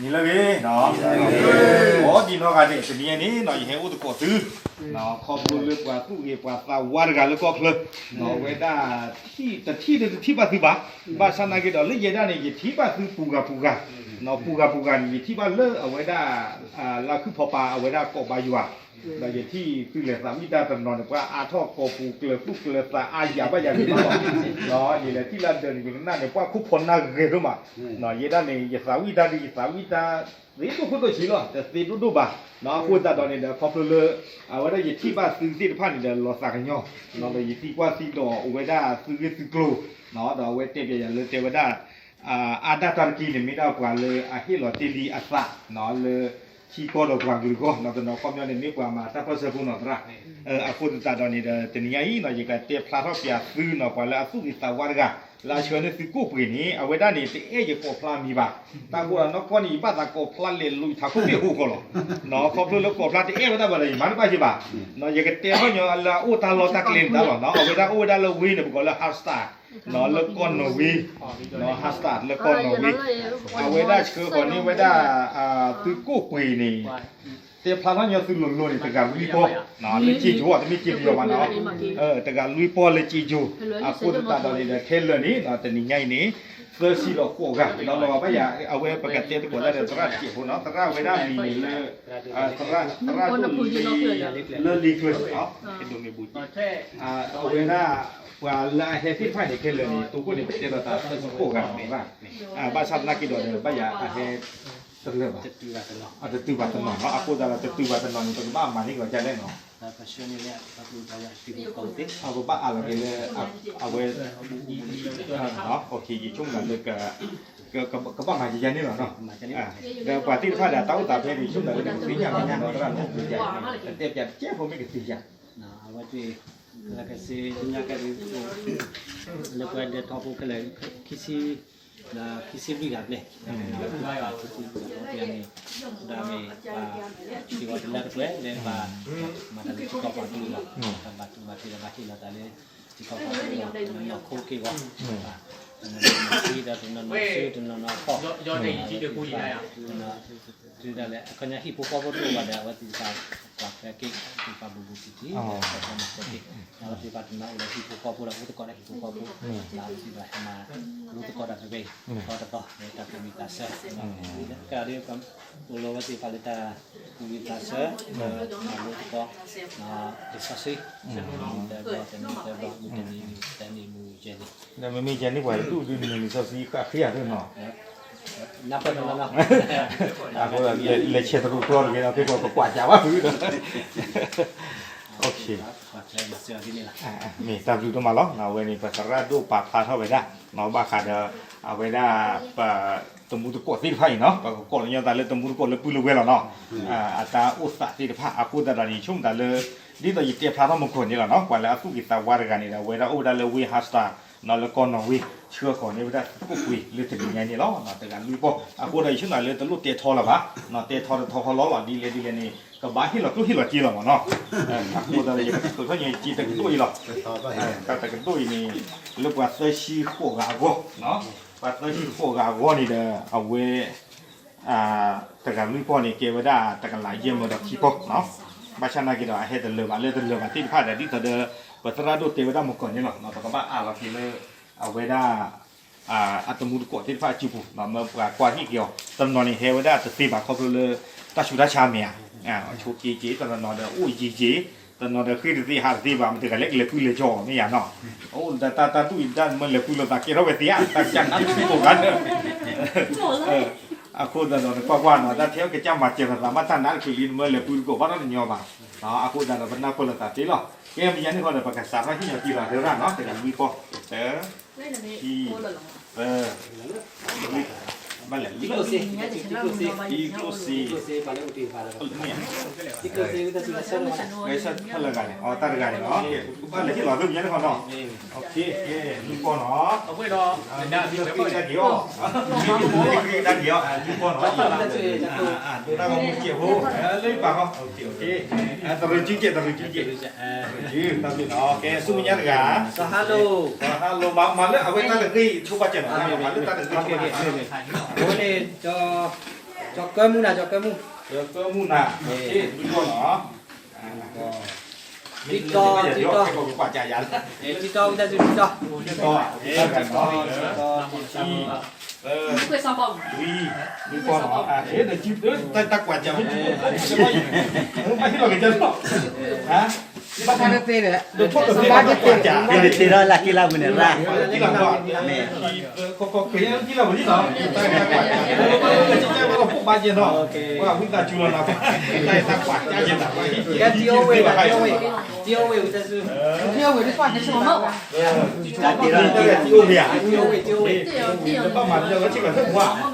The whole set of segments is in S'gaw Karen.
နံၤလၢအဂ့ၤ, အိ ဒ်နီၢ်ဂၤဒဲး တနံၤအံၤန့ၣ် ယဟဲအိၣ်သကိးသု ခီဖျိလၢပှၤသူၣ်ဂ့ၤပှၤသးဝါတဂၤလၢကီၢ်ချၢ အဝဲဒၣ် တထံၣ်ဒီးတထံၣ်ဘၣ်သုဘၣ်, ဘၣ်ဆၣ်နာ်က့ဒီးလၢယဲဒၣ်န့ၣ် ယထံၣ်ဘၣ်သုပူၤဂၤပူၤဂၤ, ပူၤဂၤပူၤဂၤန့ၣ် ယထံၣ်ဘၣ်လၢအဝဲဒၣ် လၢခုဖီပၤအဝဲဒၣ်ကိးဘါယွၤ ဒီးယထံၣ်သုလဲၤသးဝံၣ်တၢ်တနီၤန့ၣ် ပှၤအါထီၣ်ကိးပူၤကျၢၤသူၣ်ကျၢၤသးအါယၤဘၣ်ယၤန့ၣ်လီၤ, ယလဲၤထံၣ်လၢဒၢးန့ၣ် ယကနၣ်န့ၣ် ပှၤခိၣ်ဖီနၢ်ဂဲၤဒိၣ်မး, ယဲဒၣ်န့ၣ် ယသးဝံၣ်တၢ်ဒ် ယသးဝံၣ်တၢ် သ့ဒိၣ်ခိၣ်ဒိၣ်ဆံးလီၤ, တသ့ဒိၣ်ဒိၣ်ဘၣ်, အဃိသတးဒီးန့ၣ်ဒီး ခီဖျိလၢ အဝဲဒၣ်ယထံၣ်ဘၣ်သုသ့ၣ်တဖၣ်န့ၣ်ဒီး လီၤသးကညီၤ, ဒီးယသံကွၢ်သံဒိးအိၣ်ဝဲဒၣ်သုဂ့ၢ်သုကျိၤ, ဒီးအဝဲတဲပျးယၤလၢတဲဝဲဒၣ် အါဒၣ်တၢ်တက့ၢ်န့ၣ် မ့ၢ်ဒၣ်ပှၤလၢအဟ့ၣ်လီၤတ့ၢ်လံအသး လၢထံကီၢ်ဒီးပှၤကလုာ်အဂီၢ်, တနီၤခီပညီန့ၣ်မ့ၢ်ပှၤမၤတၢ်ပၢၢ်ဆၢဖိနီၢ်သရၣ်, အဃိသတးဒီးန့ၣ်ဒီး တနံၤညါအံၤ ယကတဲဖျါထီၣ်ပျးသုနီၤ ပှၤလၢအသူၣ်ဂ့ၤသးဝါတဂၤ လၢအဆှၢန့ၢ်သုကိၣ်ပှ့ၤန့ၣ် အဝဲဒၣ်န့ၣ် တအဲၣ်ယကိးဖျါမံၤဘၣ်, တၢ်ဃိဒီးနီၢ်ကီၢ်န့ၣ် ယဘၣ်သးကိးဖျါလဲၤလူၤထးခိၣ်ဘ့ၣ်အဃိလီၤ, ခီဖျိလၢကိးဖျါတအဲၣ်ဝဲဒၣ်ဘၣ်ဒီး ယမၤတဘၣ်စ့ၢ်ဘၣ်, ယကတဲထီၣ်ညီလၢအအိၣ်တၢ်လီၢ်တၢ်ကျဲန့ၣ်တၢ်လီၤ, အဝဲဒၣ်အိၣ်ဝဲဒၣ်လၢဝ့ၢ်န့ၣ် ပကိးလၢ Hallstatt လၢကီၢ်နီၣ်ဝ့, Hallstatt လၢကီၢ်နီၣ်ဝ့, အဝဲဒၣ်ဆှၢဃီၤန့ၢ်ဝဲဒၣ် သုကိၣ်ပှ့ၤန့ၣ် တဲဖျါထီၣ်ညီသုလိၤလိၤန့ၣ် တဂၤလွံၢ်ပီၢ်, လၢက့ၤကၠိ တမ့ၢ်က့ၤပယီၤဘၣ်နီၤ, တဂၤလွံၢ်ပီၢ်လၢက့ၤကၠိ, အဃိသတးဒီးန့ၣ်ဒီး ခဲလၢာ်န့ၣ် တနံၤညါအံၤန့ၣ် သၢဆံဒီးဃိးဂၤ, ဒီးလီၤဘၣ်ယၤ အဝဲပကတဲသကိးတၢ်ဒီးသရၣ်တစဲးဖိနီၤ, သရၣ်ဝဲဒၣ်မံၤန့ၣ်လၢ သရၣ်ဒိၣ်လၢ လၢလ့ကျၢၤ အဝဲဒၣ် ပှၤလၢအဟဲသ့ၣ်တဖၣ်န့ၣ် ခဲလၢာ်န့ၣ် တိခိၣ်န့ၣ် ပတဲဒီးတၢ်သၢဆံဃိးဂၤမ့ၢ်ဘၣ်, ဘၣ်ဆၣ်သနာ်က့ဒီး ဘၣ်ယၤအဟဲ တလၢာ်ဘၣ်, တတုၤဘၣ်တနီၤနီၤ, အဃိသတးဒီးတတုၤဘၣ်တနီၤန့ၣ် ပကဘၣ်မၤန့ၢ်ကီးဒ်လဲၣ်နီၤ, ပဘၣ်အးလီၤက့ၤလၢ အဝဲ ယဆိကမိၣ်လၢ ကဘၣ်မၤယၤန့ၣ်လီၤနီၤ, ဒီးပှၤသ့ၣ်တဖၣ်ဒီး တၢ်အိၣ်သးဖဲန့ၣ် ယဆိကမိၣ်လၢ ကသ့ၣ်ညါလီၤနီၤ, သရၣ်န့ၣ် ကသ့ၣ်ညါ, ကတဲပျးတကဲဖိမ့ၢ်ကသ့ၣ်ညါ အဝဲသ့ၣ် လၢကစ့ညါကဲဒ် လၢပှၤဒဲးထီဖိခဲလၢာ် ခံဆံ ဒီးခံဆံလွံၢ်ဂၤဘျဲၣ်, ခံဆံလွံၢ်ဂၤဘျဲၣ်န့ၣ် ဒီးမ့ၢ် စ့ၢ်ကီးတလၢတပှဲၤလၢပှၤ မၤတၢ်လၢထံကီၢ်ပှၤကလုာ်လီၤ, ဘၣ်တူၢ်ဘၣ်တ့ၢ်ဒီးဘၣ်ဟ့ၣ်လီၤသးလၢ ထံကီၢ်ပှၤကလုာ်လီၤ, တနီၤနီၤခိၣ်က့ၢ်ဂီၤ, တနီၤနီၤဆှံဒီးတနီၤနီၤဆှံတနီၤနီၤခီၣ်, တနီၤ တုၤဒၣ်လဲာ် အခီပညီဟံၣ်ဖိဃီဖိတအိၣ်ဘၣ်ဒီး အဝဲသ့ၣ်တဖၣ် ပှၤဖဲက့ၢ်သ့ၣ်တဖၣ်ဘူးဘူးတံၢ်တံၢ် ဒီးမၤစၢၤက့ၢ်, အဝဲသ့ၣ်တဖၣ်တနီၤအိၣ်လၢဟံၣ်ဖိဃီဖိဒီး အိၣ်သကိးဒီးဟံၣ်ဖိဃီဖိ, ဒီးအဝဲသ့ၣ်တဖၣ်ဟဲမၤလိသကိးတၢ်ဖဲဖဲအံၤ သီတသီ လၢတၢ်သူၣ်ဝံၣ်သးဆၢ, ကဒီး ပအိၣ်လီၤဝဲသ့ၣ်တဖၣ်လၢတၢ်သူၣ်ဝံၣ်သးဆၢ ဒီးမၤလိသကိး လံာ်စီဆှံ တနံၤသၢဘျီ တနံၤသၢဘျီ မုၢ်တနံၤ မုၢ်တနံၤ မုၢ်ယဲၢ်န့ၣ် ဒီးမ့မ့ၢ်ယဲၢ်န့ၣ် ပှၤတဒူၣ်ဒုးနုာ်လံာ်စီဆှံဃၣ်ဃ့ဧါသ့ၣ်နီၤ, နၢ်ပၢၢ်တနီၤနီၤ, အဃိ လဲၤဆဲးတရူးကျီတဂ့ၤဒီး ဖဲကကွၢ်ကၢဘၣ်ဖုဒီး မ့ၢ်တၢ်ဘျုးဒိၣ်မးလီၤ. အဝဲန့ၣ် ပသရၣ်ဒိၣ်ပာ်ဖျါထီၣ်ဝဲဒၣ် ဘၣ်ဃးဒီး အဝဲဒၣ် ပ တမူတကိးသ့ၣ်တဖၣ်အံၤနီၤ ပကကိးလၢညါသးလၢတမူတကိးလၢပုၢ်လၢဝဲၢ်လီၤနီၤ, အတၢ်အိၣ်သးသ့ၣ်တဖၣ် အဃိသတးဒီးန့ၣ် ယဆိကမိၣ်သးလၢ ဒ်သိးယတဲဖျါထီၣ်မုၢ်ကီၢ်န့ၣ်လီၤနီၤ ပှၤလၢအသူၣ်ဂ့ၤသးဝါတဂၤန့ၣ်ဒီး အဝဲဒၣ်အိၣ်ဝဲဒၣ်လၢဝ့ၢ် Hallstatt နီၤ လၢကီၢ်နီၣ်ဝ့ ဆှၢဃီၤန့ၢ်ဝဲဒၣ်ကိၣ်ပှ့ၤလၢတနံၤညါန့ၣ်လီၤ. တဂၤလွံၢ်ပီၢ် အဃိဒီးယဆိကမိၣ်သးလၢတလိၣ်တဲထီလၢၤဘၣ်, တဲထီတထီဃီလီၤလီၤ ဒ်လဲၣ်ဒ်လဲၣ်န့ၣ် ကဘၣ်ဟ့ၣ်လီၤကျိၣ်ဟ့ၣ်လီၤစ့လီၤမးနီၤ, အဃိသတးဒီး ယကထုးထီၣ်ညါစ့တကဒိၣ်အံၤလီၤ, တၢ်တကဒိၣ်အံၤန့ၣ် လၢပှၤသၢဆံဃိးဂၤအဂီၢ်, ပှၤသၢဆံဃိးဂၤအဂီၢ်န့ၣ်ဒီး အဝဲ တဂၤလွံၢ်ပီၢ်န့ၣ် ကဲဝဲဒၣ်တကလးယဲၢ်မၢဒီးခံပီၢ်, ဘၣ်ဆၣ်နာ်က့ဒီး အဟဲတလၢာ်ဘၣ်လၢတလၢာ်ဘၣ်သ့ၣ်တဖၣ်ဒီး ဒ်သိးဒီး ပသရၣ်ဒိၣ်တဲဝဲဒၣ်မုၢ်ကီၢ်န့ၣ်လီၤ, ပကဘၣ်အးလီၤက့ၤလၢ အဝဲဒၣ် အတမူတကိးသ့ၣ်တဖၣ်အစုပူၤ မ့ၢ်ပှၤကွၢ်ဟ့ၣ်က့ၤအီၤ တနီၤန့ၣ်ဟဲဝဲဒၣ်တသ့ဘၣ်ခီဖျိလၢ တၢ်ဆူးတၢ်ဆါမ့ၢ်ဧါ, ဆိးက့ၤက့ၤ တနီၤနီၤဒီးအိၣ်ယံၤယံၤ, တနီၤဒီးဃ့ၢ်တသ့ဟးတသ့ဘၣ် မ့ၢ်တဂၤလဲၣ်ကလဲၤပုၢ်လဲၤကၠီမ့ၢ်ယါနီၤ, အိၣ်ဒီးတၢ်တၢ်ဒူၣ်အံၤဒၣ်မ့ၢ်လဲၤပုၢ်လိာ်သးကဲထီၣ်ဝဲသ့ဧါ တၢ်ကစၢ်နါတဖုကိးဂၤဒီး အဃိသတးဒီး နကွၢ်ကွၢ်နီၤ တၢ်ထဲအကစၢ်မၤစၢၤလိာ်သးမ့ၢ်တၢ်နါတချုးလံ နမ့ၢ်လဲၤပုၢ်တကိးဘၣ်ထီၣ်တညီဘၣ်, အဃိသတးဒီး ပနၢ်ပၢၢ်လိာ်သးသ့လီၤ. ကဲ မ့ၢ်ယါန့ၣ်ဃီဒီး ပကစးထီၣ်ဟ့ၣ်ညီတံၢ်လီၤသရၣ်နီၤ တဂၤလွံၢ်ပီၢ် တၢ ခံ သၢ ဘၣ်လဲၣ် ထံကျိၣ်စ့ ထံကျိၣ်စ့ ဝဲဆၢထၢၣ်လၢဂၤန့ၣ် အတၢ်တဂၤန့ၣ်နီၤ ဘၣ်လဲၤဟ့ၣ်လီၤသ့ၣ်မ့ၢ်ညါန့ၣ်ဃီနီၤ ကဲ လွံၢ်ပီၢ်နီၤ တၢ်က့ၤအီၤ တၢ်က့ၤအီၤ လွံၢ်ပီၢ်နီၤ တၢ်ကမူကဲးဖိ လၢပာ်ဃီ တရူးကဲး တရူးကဲး တရူးကဲး တၢ်ဘျုးနီၤ ကဲ ဆူမဲာ်ညါတဂၤ hello မၤလၢအဝဲတၢ်တဂ့ၢ်ဆိပာ်စၢၤနီၤ မၤလၢတၢ်တဂ့ၢ်ဆိပာ်စၢၤ အဝဲန့ၣ်ဒီး ကၠီၤကၢမူနၤ ကၠီၤကၢမူ, ကၠီၤကၢမူနၤ, မ့ၢ်လီၤနီၤ, တံတီ, တံတီ, တံတီ, တံတီ, တံတီ, တံတီ, တံတီ, တံတီ, တံတီ, တံတီ, တံတီ, တံတီ, တံတီ, တၢ်ကွၢ်ကၢ်, ဘၣ်ဟ့ၣ်လီၤက့ၤကၢ်လီၤ, ဟါ, ဘၣ်ဟ့ၣ်လီၤက့ၤကၢ်လီၤ, တ့ထီၣ်လၢက့ၤလၢဝံၤန့ၣ်ရၣ်, မ့ၢ် ကီၢ်ကီၢ်က့ၤလီၤဝံၤလီၤ, ဘၣ်ဘၣ်က့ၤနီၤ, ဝံသးစူၤလီၤနီၤ, တၢ်ကွၢ်ကၢ်က့ၤနီၤ, တံဝဲ, တံဝဲ, တံဝဲ, တံဝဲ, တံဝဲ, တံဝဲ, ဘၣ်မၤလၢလၢဆ့ကၤထၢၣ်ပူၤဧါ, လၢ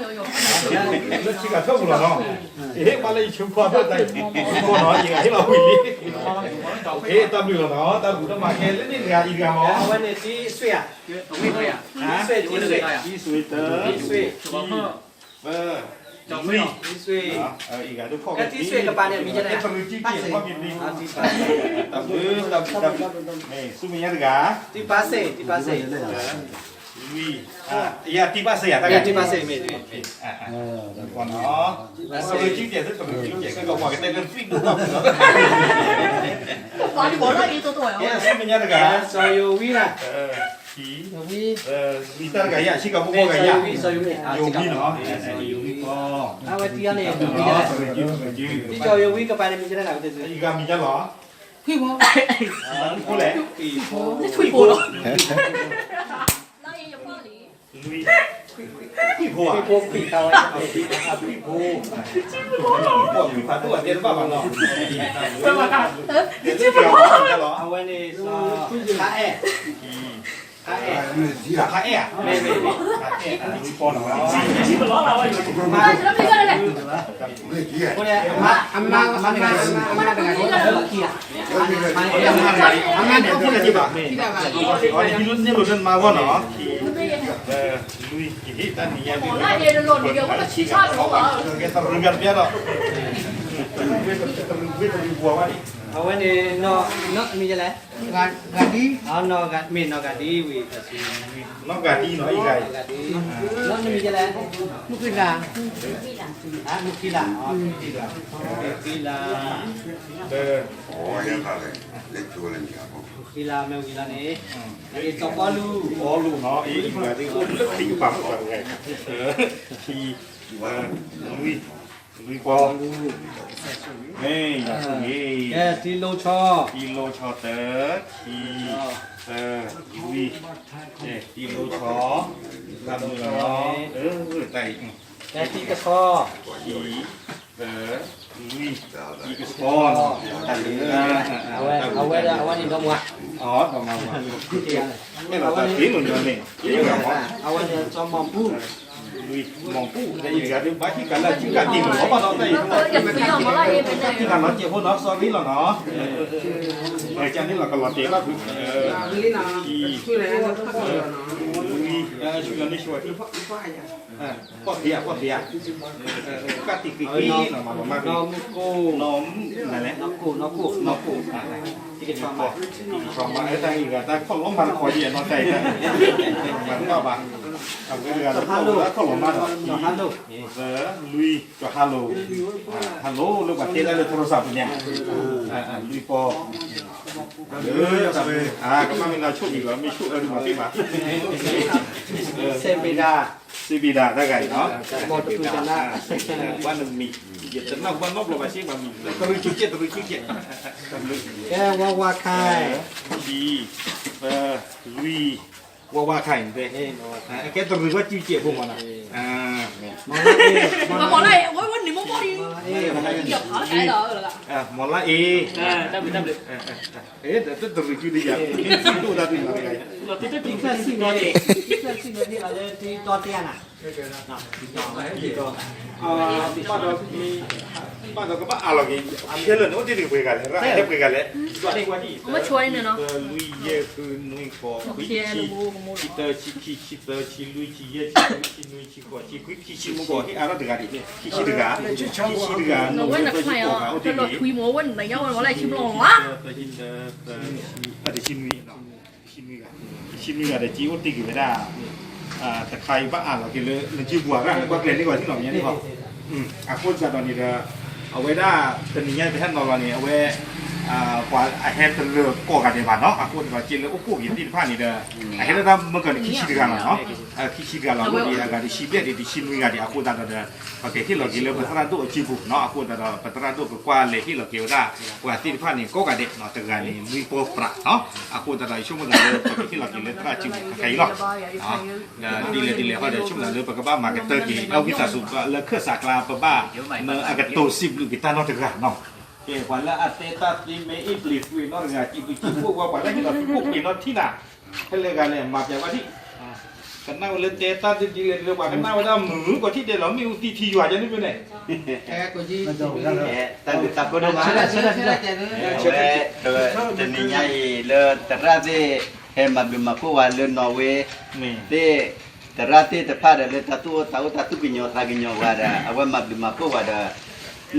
ဆ့ကၤထၢၣ်ပူၤလီၤနီၤ, ဟ့ၣ်ဘၣ်လၢယဆိခွါဖျၢၣ်တၢ်, ဆိခွါနီၤ ယဂၤဟ့ၣ်လီၤဝံၤလံ, ဟ့ၣ်တၢ်ဘျုးလီၤနီၤ, တၢ်ဘူၣ်တၢ်မၤခဲလၢန့ၣ်တဂၤအံၤတဂၤမး, အဝဲန့ၣ်တံဆွ့ၣ်ဧါ, တံဆွ့ၣ်, တံဆွ့ၣ်, တံဆွ့ၣ်, တံဆွ့ၣ်, တံဆွ့ၣ်, တံဆွ့ၣ်ကပၤန့ၣ် မံၤယဲလဲၣ်, တံဆွ့ၣ်, တံဆွ့ၣ်, တံဆွ့ၣ်, တံဆွ့ၣ်, ဆူမဲာ်ညါတဂၤ, တံပၤစ့ၣ်, တံပၤစ့ၣ်, လွံၢ်, ယတံပၤစ့ၣ်ဧါ, တံပၤစ့ၣ်မ့ၢ်, တံပၤစ့ၣ်, တံပၤစ့ၣ်, တံပၤစ့ၣ်, ကပၤကတဲလၢလွံၢ်ဒိၣ်ဘၣ်, ဆူမဲာ်ညါတဂၤ, စီၤယိၤဝံ, တံ, တံတၢ်တဂၤယၤ, ဆ့ကၤဖိဖိတဂၤယၤ, စီၤယိၤဝံ, စီၤယိၤဝံ, အဝဲတံအီၤန့ၣ်, တံစီၤယိၤဝံကပၤန့ၣ်မံၤယဲလဲၣ်, တံစီၤယိၤဝံ, ယဂၤမံၤယဲလီၤ, ဖှံဖိ, ဖှံဖိလဲၣ်, ဖှံဖိလီၤ, လွံၢ်, ဖှံဖိဧါ, ဖှံဖိ, ဖှံဖိ, ဖှံဖိ, ဖှံဖိ, ဖှံဖိ, ဖှံဖိ, ဖှံဖိ, ဖှံဖိ, ဖှံဖိ, ဖှံဖိ, အဝဲန့ၣ်, ဖးအဲၣ်, ဖးအဲၣ်, ဖးအဲၣ်, မ့ၢ်, မ့ၢ်, မ့ၢ်, အမါ, အမါ, အမါတဂၤ, အမါန့ၣ်, အမါန့ၣ်, လွံၢ်, ကဟ့ၣ်တၢ်နံၤညါ, ကဲသရူးကတဘျီဒီး, အဝဲန့ၣ်, နီၢ်မံၤယဲလဲၣ်, ဂၤဒံ, မ့ၢ်နီၢ်ဂၤဒံဝံၤ, နီၢ်ဂၤဒံနီၤ, နီၢ်ဂၤဒံ, နီၢ်မံၤယဲလဲၣ်, မုၢ်ဃံလၤ, မုၢ်ဃံလၤ, မုၢ်ဃံလၤ, မုၢ်ဃံလၤ, မုၢ်ဃံလၤ, မ့ၢ်ဝံၤလီၤန့ၣ်, စီၤပီလူး, ပီလူးနီၤ, လၢခရံာ်ကပၤမုၣ်ပှၤတဂၤ, ထံ, လွံၢ်, လွံၢ်ပီ, မ့ၢ်, တံလိဆီ, တံလိဆီတၢ, ခံ, သၢ, လွံၢ်, တံလိဆီ, တၢ်မုၢ်လီၤနီၤ, တၢ်အံၤ, တံကဆီ, ခံ, သၢ, လွံၢ်, တံကဆီ, အဝဲန့ၣ်ဒီမါ, ဒီမါ, အဝဲန့ၣ်စီၤမီၤပူၤ, လွံၢ်, မီၤပူၤ, တၢ်အံၤတဂၤဒုးဘၣ်ဟံးကလၢာ်စုကတံၢ်မးလီၤဘၣ်ဒီးတၢ်အံၤ, တံၢ်မးလီၤက့ၤဖိနီၤ, sorry လီၤနီၤ, ကန့ၣ်လီၤကလီၤတဲာ်ဘၣ်ဖု, ခံ, လွံၢ်, ဆူလီၤန့ၣ်ဆူၣ်, ပီၢ်ဖံးဧါ, ပီၢ်ဖံးဧါ, ကတံၢ်က့ၤက့ၤနီၤ, မၤလီၤမၢ်, နီၢ်မုၢ်ကိၢ်, နီၢ်မုၢ်, နီၢ်ကိၢ်, နီၢ်ကိၢ်, နီၢ်ကိၢ်, တံကဆီမး, တံကဆီမး, တၢ်ဂ့ၢ်ဂၤတၢ်ခီၣ်လီၤမၢ်တခီယဲၢ်နီၤ, တၢ်အံၤ, မၤတဘၣ်ဘၣ်, အဝဲတဂၤတခီၣ်လီၤမၢ်ဒီး, လွံၢ်, ကဟါလိၤ, ဟါလိၤလၢပှၤတဲဒၣ်လၢ โทรศัพท์ ပူၤန့ၣ်, လွံၢ်ပီၢ်, ကမၣ်မ့ၢ်လၢဆိၣ်ဂ့ၤလီၤ, မ့ၢ်ဆိၣ်အၢဒုးမၤသ့ဘၣ်, စ့ဘ့းဒၣ်, စ့ဘ့းဒၣ်တၢ်ဂၤအံၤနီၤ, ဘၣ်နမံၤ, ယတနၢ်ဟူဘၣ်နီတဘျီဘၣ်စ့ဘၣ်မံၤ, တရူးဆူကဲး, တရူးဆူကဲး, ကဲဝါဝါခဲ, ခံ, သၢ, လွံၢ်, ဝါဝါခဲအံၤန့ၣ်, ကဲတရူးဝဲစုကဲးဖိမးနီၤ, မၤလၢအ့, မၤလၢအ့, တရူးစုဒ်ယၤ, တၢ်ဒိၣ်တၢ်ဒိၣ်, တံၤသၣ်စံၣ်န့ၣ်, တံၤသၣ်စံၣ်န့ၣ်လၢတံၤတီတဲနၤ, ဘၣ်ဒီးကဘၣ်အးလီၤက့ၤ, ဖဲလၢာ်န့ၣ် အိၣ်တ့ၢ်တဂ့ၤပှဲၤဂၤလဲၣ်, ရၣ်ဟဲပှဲၤဂၤလဲၣ်, လွံၢ်ယဲၢ်ဃုနွံဃိးခွံဆံ, ခံတၢဆံခံဆံသၢဆံလွံၢ်ဆံယဲၢ်ဆံဃုဆံနွံဆံဃိးဆံခွံဆံဃိး ဟ့ၣ်အါထီၣ်တဂၤဒံး, ခံဆံတဂၤ, ခံဆံတဂၤ, နီၢ်ဝဲနခွါယၤ, တလီၤထွံမး ဝဲနညါဝဲလၢဆံဘျီလီၤ, တဆံနွံ, တဆံနွံဂၤ, တဆံနွံဂၤဒီးက့အိၣ်တ့ၢ်က့ၤဝဲဒၣ်, တခါအံၤဘၣ်အးလီၤက့ၤလၢ နစုပှၤရၣ်လၢကွၢ်ကျဲၤန့ၢ်ဂီၤထံၣ်လီၤမ့ၢ်န့ၣ်ဟီ, အဃိသတးဒီးန့ၣ်ဒီး အဝဲဒၣ်တနံၤညါပဟဲနီၤလီၤန့ၣ် အဝဲ ပှၤအဟဲတလၢာ်ကိးဂၤဒဲးဘၣ်နီၤ. အဃိသတးဒီး က့လၢအိၣ်ဖှိၣ်က့ၤသ့ၣ်တဖၣ်န့ၣ်ဒီး အဟဲလၢတၢ်မုၢ်ကီၢ်န့ၣ် ခံဆံတဂၤလီၤနီၤ. ခံဆံတဂၤလီၤ အဝဲဒၣ်အဂၤတဆံဘျဲၣ်ဒံး တဆံနွံဂၤဒံး အဃိသတးဒီး ပကဟ့ၣ်လီၤက့ၤလၢပသရၣ်ဒိၣ်အစုပူၤနီၤ. အဃိသတးဒီး ပသရၣ်ဒိၣ်ကကွၢ်လဲၤဟ့ၣ်လီၤက့ၤဝဲဒၣ် ပှၤသ့ၣ်တဖၣ်န့ၣ် ကိးဂၤဒဲးနီၤ တဂၤန့ၣ် လွံၢ်ပိၢ်ပြးနီၤ. အဃိသတးဒီး ယဆိကမိၣ်သးလၢ ပကဟ့ၣ်လီၤက့ၤလၢသရၣ်စုပူၤခဲအံၤလီၤ. ဒ်လဲၣ်ဒ်လဲၣ်ဃီဒီး ယဆိကမိၣ်သးလၢ ပကဘၣ်မၤကတၢၢ်က့ၤ အဝံသးစူၤလၢခၢၣ်စးကျါ ပဘၣ်မၢအကတိၤစံးဘျုးက့ၤတၢ်နီတဂၤနီၤ. ကဲ ပှၤလၢအတဲတၢ်သ့မ့ၢ်အ့ၣ်ပျ့ၤသွံးနီတဂၤ စံးဘျုးစံးဖှိၣ်ဝဲ ပှၤလၢဟ့ၣ်လီၤစံးဖှိၣ်က့ၤနီထံၣ်နၤ ဖဲလဲၣ်ဂၤလဲၣ် မၤပျးဝဲဒံး ကနၣ်ဝဲလၢတဲတၢ်ဒ်လဲၣ်ဒ်လဲၣ် ပှၤကနၣ်ဝဲဒၣ်မုာ် ကီၢ်ထံၣ်ဒဲးလီၤ မ့ၣ်အူသံထံယွၤယဲန့ၣ်မ့ၢ်န့ၣ် တၢ်ဘျုးတၢ်ဖှိၣ်ဒိၣ်မး အဝဲ တနံၤညါအံၤလၢသရၣ်သ့ၣ် ဟဲမၤဘျုးမၤဖှိၣ်ဝဲလၢနီၣ်ဝ့ သ့ၣ် သရၣ်သ့ၣ်တဖၣ်ဒီးလၢတၢ်သူၣ်အိၣ်သးအိၣ်တၢ်သူၣ်ကညီၤသးကညီၤဝဲဒီး အဝဲမၤဘျုးမၤဖှိၣ်ဝဲဒီး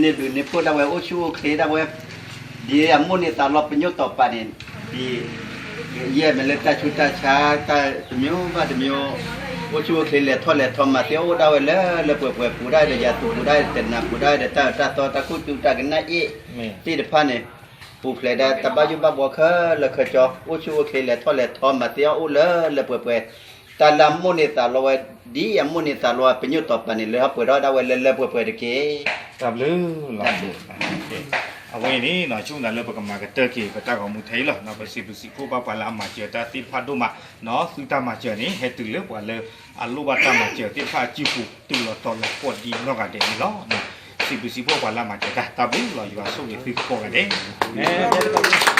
န့ၢ်ဘျုးန့ၢ်ဖှိၣ်ဒၣ်ဝဲအိၣ်ဆူၣ်အိၣ်ချ့ဒၣ်ဝဲ ဒ်အမိၣ်န့ၢ်သးလီပညိၣ်တီၤပာ်န့ၣ် ဒ် ယဲၢ်မ့ၢ်လၢတၢ်ဆူးတၢ်ဆါ တၢ်တမျိုးဘၣ်တမျိုး အိၣ်ဆူၣ်အိၣ်ချ့လဲၤထီၣ်လဲၤထီမၤသ့အိၣ်ဒၣ်ဝဲလၢလၢပှဲၤပှဲၤပူၤဒၣ်ဒီးယၤသူၣ်ပူၤဒၣ်ဒီးတနၢ်ပူၤဒၣ်ဒီးတၢ်အၢတၢ်သီတၢ်ခိၣ်သူတၢ်ကနၣ်အ့ၣ် သ့ၣ်တဖၣ်န့ၣ် ပူၤဖျဲးဒၣ်တၢ်ဘၣ်ယိၣ်ဘၣ်ဘှီခဲလၢာ်ခဲဆ့ အိၣ်ဆူၣ်အိၣ်ချ့လဲၤထီၣ်လဲၤထီမၤသ့အိၣ်လၢလၢပှဲၤပှဲၤ တၢ်လၢအမိၣ်န့ၢ်သးလီဝဲ ဒ်အမိၣ်န့ၢ်သးလီဝဲပညိၣ်တီၤပာ်န့ၣ် လၢဟီၣ်ပှဲၤထီၣ်ဒၣ်ဝဲလၢလၢပှဲၤပှဲၤတက့ၢ်. တၢ်ဘျုးလီၤ. အဝဲန့ၣ် ဆိကမိၣ်သးလၢပကမၤကတၢၢ်က့ၤ ပတၢ်ဂီၤမူထဲအံၤလီၤ. ပစံးဘျုးစံးဖှိၣ်ဘၣ်ပှၤလၢအမၤစၢၤတၢ်သ့ၣ်တဖၣ်ဒိၣ်မး သုတၢ်မၤစၢၤန့ၣ် ဟဲတုၤလၢပှၤလၢအလိၣ်ဘၣ်တၢ်မၤစၢၤသ့ၣ်တဖၣ်အစုပူၤ တုၤလီၤတီၤလီၤကိးဒံနီၢ်ဂၤဒဲးန့ၣ်လီၤ. စံးဘျုးစံးဖှိၣ်ပှၤလၢအမၤစၢၤတၢ် တၢ်ဘျုးလီၤ ယွၤဆိၣ်ဂ့ၤသုကိးဂၤဒဲး အၤမ့ၣ်.